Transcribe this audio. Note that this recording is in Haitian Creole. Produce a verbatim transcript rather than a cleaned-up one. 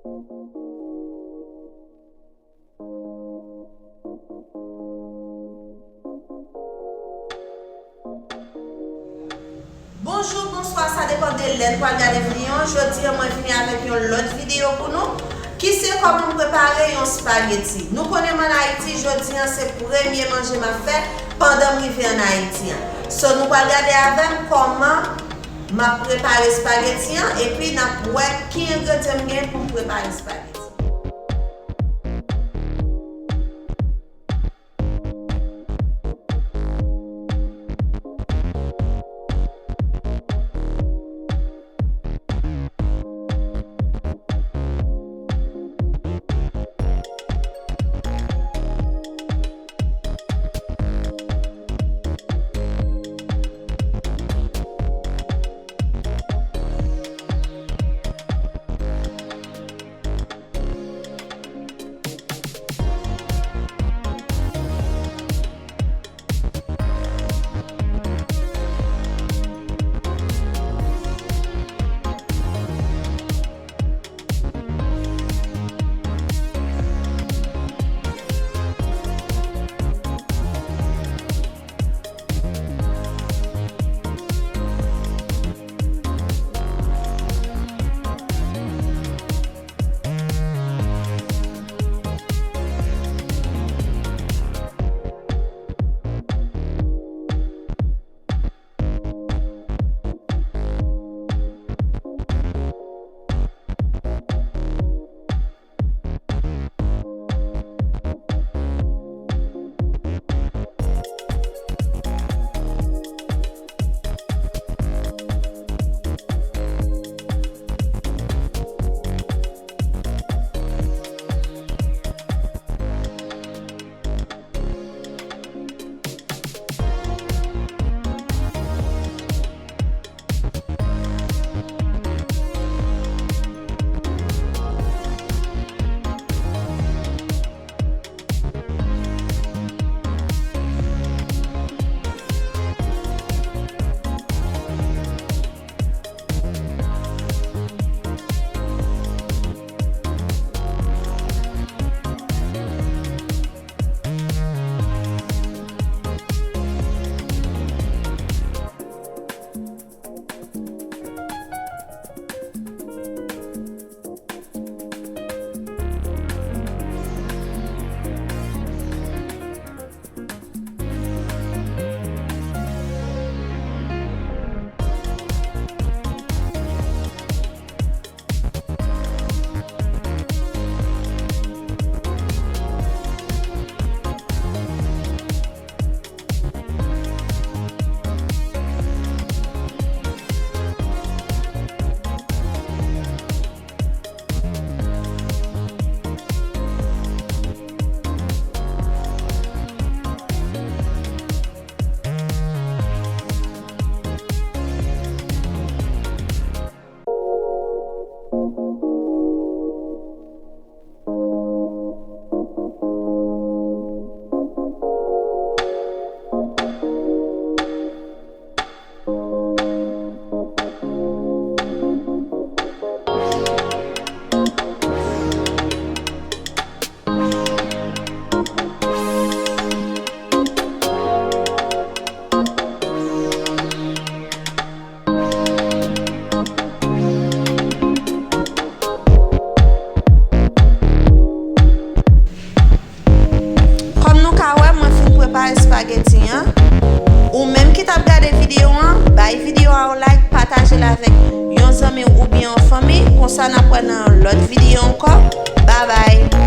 Bonjou, bonswa, sa depann de lè n pral gade videyo an. Jodi a, mwen vini avèk yon lòt videyo pou nou, ki se kòman m prepare yon spageti. Nou konnen m ann Ayiti, jodi a se premye manje m ap fè pandan m rive ann Ayiti an. So, nou pral gade avè m kòman m ap prepare spageti an, epi n ap wè ki engredyan m gen pou m prepare spageti. Kòm nou ka wè, mwen fin prepare espageti an. Ou menm ki t ap gade videyo an, bay videyo a yon like, pataje l avèk yon zanmi w oubyen yon fanmi. Konsa n ap wè nan yon lòt videyo ankò. Babay!